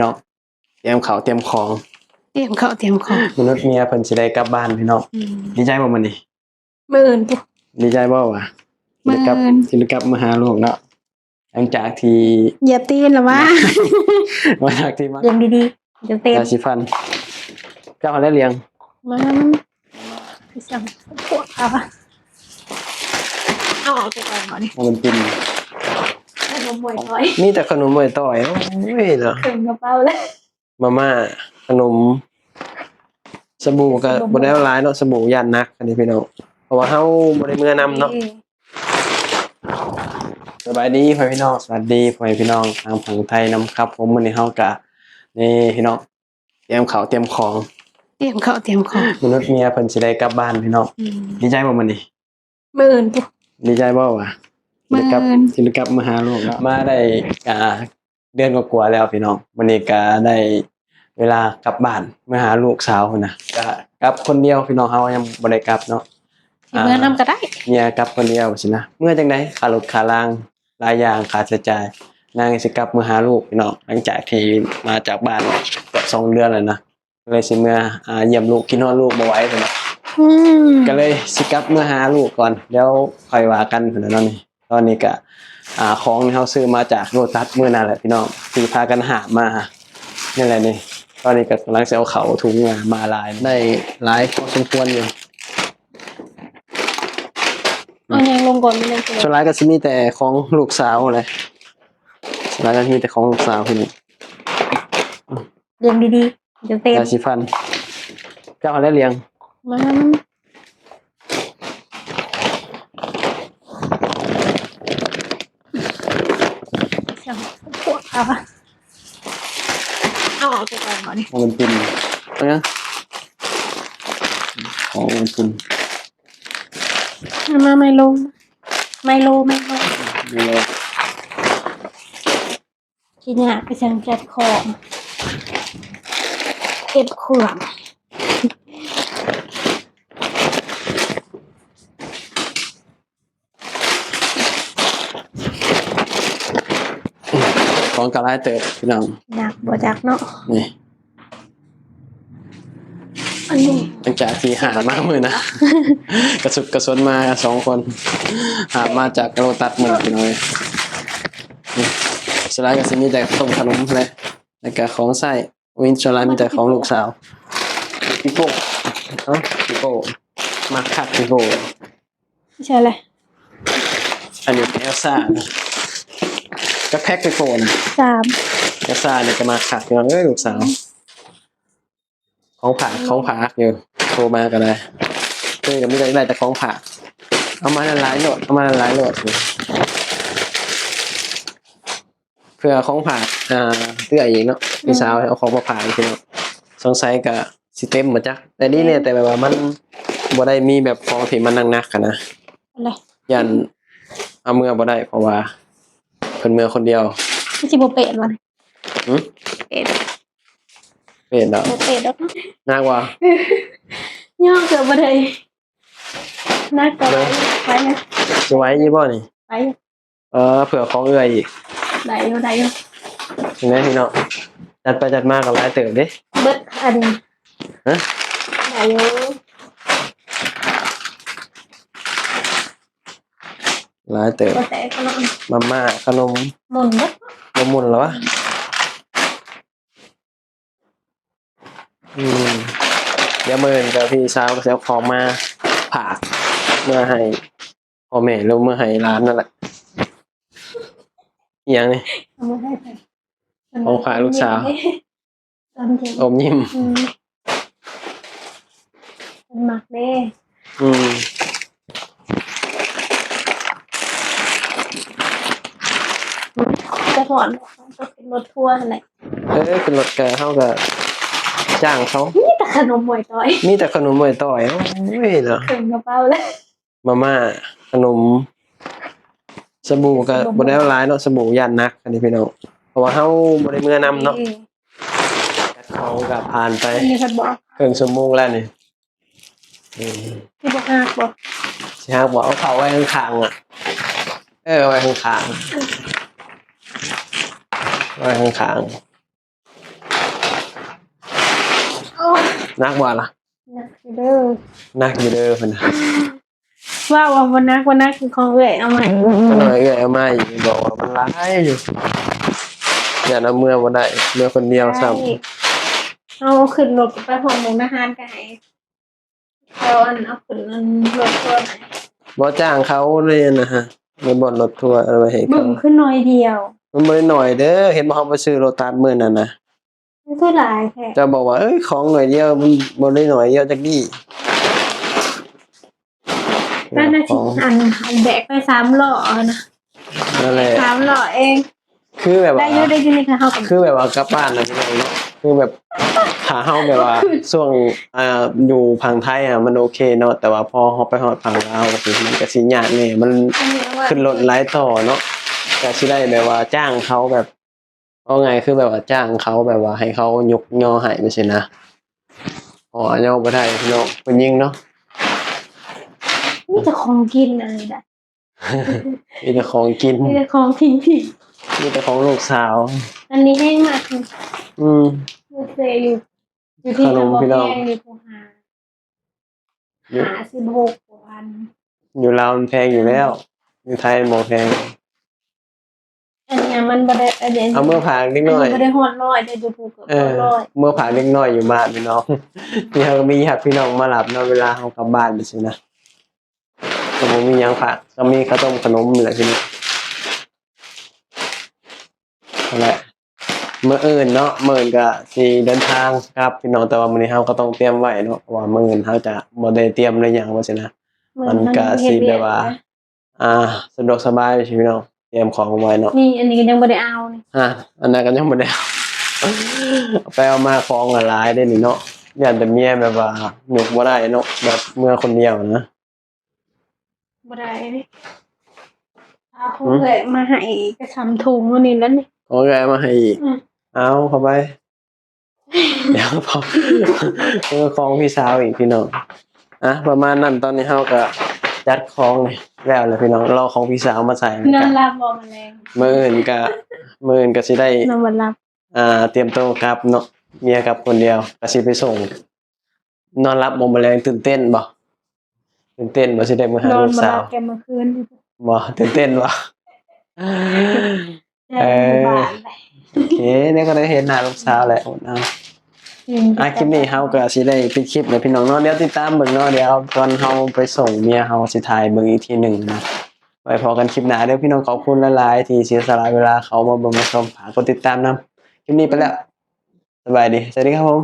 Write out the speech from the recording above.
ເນາະ ຕຽມເຂົ້າຕຽມຂອງ ຕຽມເຂົ້າຕຽມຂອງ ມະນຸດເມຍເພິ່ນຊິໄດ້ກັບບ້ານພີ່ນ້ອງ. ອືມ ດີໃຈບໍ່ມື້ນີ້? ມື້ອື່ນຕິ? ດີໃຈບໍ່ວ່າ ມື້ອື່ນ ຊິໄດ້ກັບ ຊິໄດ້ກັບມາຫາລູກເນາະ ຫຼັງຈາກທີ່ຢຽບຕີນລະວ່າ ຫຼັງຈາກທີ່ມາ ລ້ຽງດີໆ ຢາເຕັມ ຢາສີຟັນ ເຈົ້າຫັ້ນແຫຼະລ້ຽງ ມາ ຄືຈັ່ງພວກເຮົາ ເອົາອອກໄປກ່ອນບໍ່ນີ້ ມັນເປັນ ຂະໜົມໝວຍຕ້ອຍ ມີແຕ່ຂະໜົມໝວຍຕ້ອຍ ໂອ້ຍເນາະ ເຕັມກະເປົາເລີຍ ມາມ່າ ຂະໜົມ ສະບູກໍບໍ່ໄດ້ເອົາຫຼາຍເນາະ ສະບູຢ້ານໜັກອັນນີ້ພີ່ນ້ອງ ເພາະວ່າເຮົາບໍ່ໄດ້ເມືອນຳເນາະ. ສະບາຍດີພໍ່ແມ່ພີ່ນ້ອງ ສະຫວັດດີພໍ່ແມ່ພີ່ນ້ອງທາງຝັ່ງໄທນຳຄັບຜົມ. ມື້ນີ້ເຮົາກະ ນີ້ພີ່ນ້ອງ ຕຽມເຂົ້າຕຽມຂອງ ຕຽມເຂົ້າຕຽມຂອງ ມະນຸດເມຍເພິ່ນຊິໄດ້ກັບບ້ານພີ່ນ້ອງ. ອືມ ດີໃຈບໍ່ມື້ນີ້? ມື້ອື່ນຕິ? ດີໃຈບໍ່ວ່າ ມື້ອື່ນ ຊິໄດ້ກັບ ຊິໄດ້ກັບມາຫາລູກເນາະ ມາໄດ້ ອ່າ ເດືອນກວ່າໆແລ້ວພີ່ນ້ອງ. ມື້ນີ້ກະໄດ້ເວລາກັບບ້ານ ມາຫາລູກສາວພຸ້ນນະ ກະກັບຄົນດຽວພີ່ນ້ອງ ເຮົາຍັງບໍ່ໄດ້ກັບເນາະ ຊິເມືອນຳກໍໄດ້ ເມຍກັບຄົນດຽວຊີ້ນະ. ເມືອຈັ່ງໃດ ຄ່າລົດຄ່າລາງ ຫຼາຍຢ່າງ ຄ່າໃຊ້ຈ່າຍ ນາງຊິກັບມາຫາລູກພີ່ນ້ອງ ຫຼັງຈາກທີ່ມາຈາກບ້ານເກືອບສອງເດືອນແລ້ວນະ ເລີຍຊິເມືອ ອ່າ ຢ້ຽມລູກ ຄິດຮອດລູກບໍ່ໄຫວເພິ່ນວ່າ ອືມ ກໍເລີຍຊິກັບເມືອຫາລູກກ່ອນ ດຽວຄ່ອຍວ່າກັນເພິ່ນວ່າເນາະ. ນີ້ ຕອນນີ້ກະ ອ່າ ຂອງທີ່ເຮົາຊື້ມາຈາກໂລຕັສມື້ນັ້ນແຫຼະພີ່ນ້ອງ ທີ່ພາກັນຫາບມາ ນີ້ແຫຼະນີ້. ຕອນນີ້ກະກຳລັງຊິເອົາເຂົ້າຖົງມາ ມາຫຼາຍ ໄດ້ຫຼາຍພໍສົມຄວນຢູ່. ເອົາຫຍັງລົງກ່ອນ? ສ່ວນຫຼາຍກໍຊິມີແຕ່ຂອງລູກສາວແຫຼະ ສ່ວນຫຼາຍກໍຊິມີແຕ່ຂອງລູກສາວພີ່ນ້ອງ. ລ້ຽງດີໆ ຢາເຕັມ ຢາສີຟັນ ເຈົ້າຫັ້ນແຫຼະລ້ຽງ ມາ ພວກເຮົາ ເອົາອອກໄປກ່ອນບໍ່ນີ້ ໂອວັນຕິນ ເອົາຫຍັງ ໂອວັນຕິນ ມາ ໄມໂລ ໄມໂລ ໄມໂລ ໄມໂລ. ຊິຍາກໄປສັ່ງຈັດຂອງ ເກັບເຄື່ອງ ຂອງກໍຫຼາຍເຕີບພີ່ນ້ອງ ໜັກບໍ່ຈັກເນາະ ນີ້. ອັນນີ້ ຫຼັງຈາກທີ່ຫາມາມື້ນະ ກະສຸກກະສົນມາສອງຄົນ ຫາມາຈາກໂລຕັສມື້ນະພີ່ນ້ອງເອີຍ. ນີ້ ສ່ວນຫຼາຍກໍຊິມີແຕ່ຕົ້ມຂະໜົມແຫຼະ ແລ້ວກະຂອງໃຊ້ ມີ ສ່ວນຫຼາຍມີແຕ່ຂອງລູກສາວ. ປີໂປ້ ເອົ້າ ປີໂປ້ ມັກຄັກປີໂປ້. ໃຊ່ແຫຼະ ອັນນີ້ເອວຊານະ ຈັກແພັກ ປີໂປ້ນະ? ສາມ ເອວຊານີ້ກໍມັກຄັກພີ່ນ້ອງເອີຍ ລູກສາວ. ຂອງຝາກ ຂອງຝາກຢູ່ ໂທມາກໍໄດ້ ເອີ ກໍມີແຕ່ ໄດ້ແຕ່ຂອງຝາກ ເອົາມາຫຼາຍໆໂລດ ເອົາມາຫຼາຍໆໂລດ ເພື່ອຂອງຝາກ ອ່າ ເອື້ອຍອີກເນາະ ພີ່ສາວເອົາຂອງມາຝາກອີກເນາະ ສົງໄສກໍ ຊິເຕັມບໍ່ຈັກ ແຕ່ດີແນ່ ແຕ່ແບບວ່າມັນບໍ່ໄດ້ມີແບບຂອງທີ່ມັນໜັກໆຫັ້ນນະ ອັນໃດ ຢ້ານເອົາເມືອບໍ່ໄດ້ ເພາະວ່າເພິ່ນເມືອຄົນດຽວ ມັນຊິບໍ່ເປະບໍ່? ຫື? ເປະ ເປະດອກ ບໍ່ເປະດອກ ໜັກບໍ່? ຍໍເກືອບບໍ່ໄດ້ ໜັກກໍໄຫວ ໄຫວ ຊິໄຫວຢູ່ບໍ່ນີ້? ໄຫວ. ເອີ ເພື່ອຂອງເອື້ອຍອີກ ໄດ້ຢູ່ ໄດ້ຢູ່ ເຫັນໄໝພີ່ນ້ອງ ຈັດໄປຈັດມາກໍຫຼາຍເຕີບເດ້ ເບິດອັນ ຮະ ໄດ້ຢູ່ ຫຼາຍເຕີບ ບໍ່ແຕກເນາະ ມາມ່າ ຂະໜົມ ໝຸ່ນເບິດ ບໍ່ໝຸ່ນລະວະ. ອືມ ດຽວມື້ອື່ນກໍພີ່ສາວກໍຊິເອົາຂອງມາຝາກ ເມືອໃຫ້ພໍ່ແມ່ ຫຼືເມືອໃຫ້ຫຼານນັ້ນແຫຼະ. ອີ່ຫຍັງນີ້? ເອົາມາໃຫ້ໃຜ? ຂອງຝາກລູກສາວ ອມຍິ້ມ ອມຍິ້ມ ອືມ. ເພິ່ນມັກເດ້ ອືມ ຈະຖອນ ກໍຂຶ້ນລົດທົວຫັ້ນແຫຼະ ເອີ ຂຶ້ນລົດກໍ ເຮົາກໍຈ້າງເຂົາ ມີແຕ່ຂະໜົມໝວຍຕ້ອຍ ມີແຕ່ຂະໜົມໝວຍຕ້ອຍ ໂອ້ຍເນາະ ເຕັມກະເປົາເລີຍ ມາມ່າ ຂະໜົມ ສະບູກໍບໍ່ໄດ້ເອົາຫຼາຍເນາະ ສະບູຢ້ານໜັກອັນນີ້ພີ່ນ້ອງ ເພາະວ່າເຮົາບໍ່ໄດ້ເມືອນຳເນາະ ຈັດຂອງກໍຜ່ານໄປເຄິ່ງຊົ່ວໂມງແລ້ວນີ້ ຊິບໍ່ຫັກບໍ່? ຊິຫັກບໍ່? ເອົາເຂົ້າໄວ້ຂ້າງໆ ອະ ເອີ ໄວ້ຂ້າງໆ ໄວ້ຂ້າງໆ. ໜັກບໍ່ລະ? ໜັກຢູ່ເດີ ໜັກຢູ່ເດີເພິ່ນ ເວົ້າວ່າບໍ່ໜັກ ບໍ່ໜັກ ຄືຂອງເອື້ອຍເອົາໃໝ່ ເອີ ເອື້ອຍເອົາໃໝ່ ບອກວ່າມັນຫຼາຍຢູ່ ຢ້ານເອົາເມືອບໍ່ໄດ້ ເມືອຄົນດຽວຊ້ຳ ເຮົາຂຶ້ນລົດໄປຮອດມຸກດາຫານກໍໃຫ້ ເຂົາອັນເອົາຂຶ້ນອັນລົດທັວໃຫ້ ບໍ່ຈ້າງເຂົາ ເລີຍນະຮະ ໄປບ່ອນລົດທົວເອົາໄວ້ໃຫ້ເຂົາ ບຶ້ມຄືໜ້ອຍດຽວ ມັນບໍ່ໄດ້ໜ້ອຍເດີ ເຫັນບໍ່ ເຮົາໄປຊື້ໂລຕັສມື້ນັ້ນນະ ມັນຄືຫຼາຍແທ້ ເຈົ້າບອກວ່າ ເອີຍ ຂອງໜ້ອຍດຽວ ມັນບໍ່ໄດ້ໜ້ອຍດຽວຈັກດີ້ ອັນນັ້ນຊິອັນອັນແບກໄປສາມລໍ້ນະ ນັ້ນແຫຼະ ສາມລໍ້ເອງ ຄືແບບວ່າ ໄດ້ຢູ່ ໄດ້ຢູ່ ນີ້ຄືເຮົາ ຄືແບບວ່າກັບບ້ານນະພີ່ນ້ອງເນາະ ຄືແບບຖ້າເຮົາແບບວ່າຊ່ວງ ອ່າ ຢູ່ຝັ່ງໄທອະມັນໂອເຄເນາະ ແຕ່ວ່າພໍເຮົາໄປຮອດຝັ່ງລາວ ມັນກໍຊິ ມັນກໍຊິຍາກແດ່ ມັນຂຶ້ນລົດຫຼາຍຕໍ່ເນາະ ກໍຊິໄດ້ແບບວ່າຈ້າງເຂົາແບບ ເວົ້າງ່າຍຄືແບບວ່າຈ້າງເຂົາ ແບບວ່າໃຫ້ເຂົາຍົກຍໍໃຫ້ຈັ່ງຊີ້ນະ ເພາະວ່າເຮົາບໍ່ໄດ້ພີ່ນ້ອງ ຜູ້ຍິງເນາະ ມີແຕ່ຂອງກິນອັນນີ້ນະ ມີແຕ່ຂອງກິນ ມີແຕ່ຂອງ ມີແຕ່ຂອງລູກສາວ ອັນນີ້ແຮງມາກ ອືມ ເຊຢູ່ ຢູ່ທີ່ ຂະໜົມພີ່ນ້ອງ ຢູ່ ຫ້າສິບຫົກກວ່າພັນ ຢູ່ລາວມັນແພງຢູ່ແລ້ວ ຢູ່ໄທບໍ່ແພງ ອັນນີ້ມັນບໍ່ໄດ້ ອັນນີ້ ເອົາເມືອຝາກເດັກນ້ອຍ ອັນນີ້ບໍ່ໄດ້ຮອດຮ້ອຍເດ້ ຢູ່ພູເກີບ ເອີ ຮອດຮ້ອຍ ເມືອຝາກເດັກນ້ອຍຢູ່ບ້ານພີ່ນ້ອງ ທີ່ເຮົາມີຍາດພີ່ນ້ອງມາຮັບເນາະ ເວລາເຮົາກັບບ້ານຈັ່ງຊີ້ນະ ກໍບໍ່ມີຫຍັງຝາກ ກໍມີເຂົ້າຕົ້ມຂະໜົມນີ້ແຫຼະພີ່ນ້ອງ ນັ້ນແຫຼະ ມື້ອື່ນເນາະ ມື້ອື່ນກໍຊິເດີນທາງກັບພີ່ນ້ອງ ແຕ່ວ່າມື້ນີ້ເຮົາກໍຕ້ອງຕຽມໄວ້ເນາະ ເພາະວ່າມື້ອື່ນເຮົາຈະບໍ່ໄດ້ຕຽມໄດ້ຫຍັງວ່າຊັ້ນນະ ມັນກໍຊິແບບວ່າ ອ່າ ສະດວກສະບາຍພີ່ນ້ອງ ຕຽມຂອງໄວ້ເນາະ ນີ້ ອັນນີ້ກໍຍັງບໍ່ໄດ້ເອົານີ້ ຮະ ອັນນັ້ນກໍຍັງບໍ່ໄດ້ເອົາ ໄປເອົາມາຂອງກໍຫຼາຍເດ້ນີ້ເນາະ ຢ້ານແຕ່ເມຍແບບວ່າຍົກບໍ່ໄດ້ເນາະ ແບບເມືອຄົນດຽວນະ ບໍ່ໄດ້ເດ້ ເອົາຂອງເອື້ອຍມາໃຫ້ກະສາມຖົງມື້ນີ້ແລ້ວນີ້ ຂອງເອື້ອຍມາໃຫ້ອີກ ເອົາເຂົ້າໄປ ດຽວ ເອີ ຂອງພີ່ສາວອີກພີ່ນ້ອງ ອ່ະ ປະມານນັ້ນ ຕອນນີ້ເຮົາກະຈັດຂອງນີ້ແລ້ວແຫຼະພີ່ນ້ອງ ລໍຂອງພີ່ສາວມາໃສ່ ນອນຫຼັບບໍ່ມື້ແລງ ມື້ອື່ນກະ ມື້ອື່ນກະຊິໄດ້ ນອນບໍ່ຫຼັບ ອ່າ ຕຽມໂຕກັບເນາະ ເມຍກັບຄົນດຽວ ກະຊິໄປສົ່ງ ນອນຫຼັບບໍ່ມື້ແລງ ຕື່ນເຕັ້ນບໍ່? ຕື່ນເຕັ້ນບໍ່ຊິໄດ້ມາຫາລູກສາວ? ນອນບໍ່ຫຼັບແຕ່ມື້ຄືນ ບໍ່ ຕື່ນເຕັ້ນບໍ່? ເອີ ໂອເຄ ດຽວກໍໄດ້ເຫັນໜ້າລູກສາວແຫຼະ ອົດເອົາ ອືມ ອ່າ ຄລິບນີ້ເຮົາກໍຊິໄດ້ປິດຄລິບແລ້ວພີ່ນ້ອງເນາະ ດຽວຕິດຕາມເບິ່ງເນາະ ດຽວຕອນເຮົາໄປສົ່ງເມຍ ເຮົາຊິຖ່າຍເບິ່ງອີກທີໜຶ່ງນະ ໄວ້ພໍ້ກັນຄລິບໜ້າເດີພີ່ນ້ອງ ຂອບຄຸນຫຼາຍໆ ທີ່ເສຍສະຫຼະເວລາເຂົ້າມາເບິ່ງມາຊົມ ຝາກກົດຕິດຕາມນຳ ຄລິບນີ້ໄປແລ້ວ ສະບາຍດີ ສະຫວັດດີຄັບຜົມ.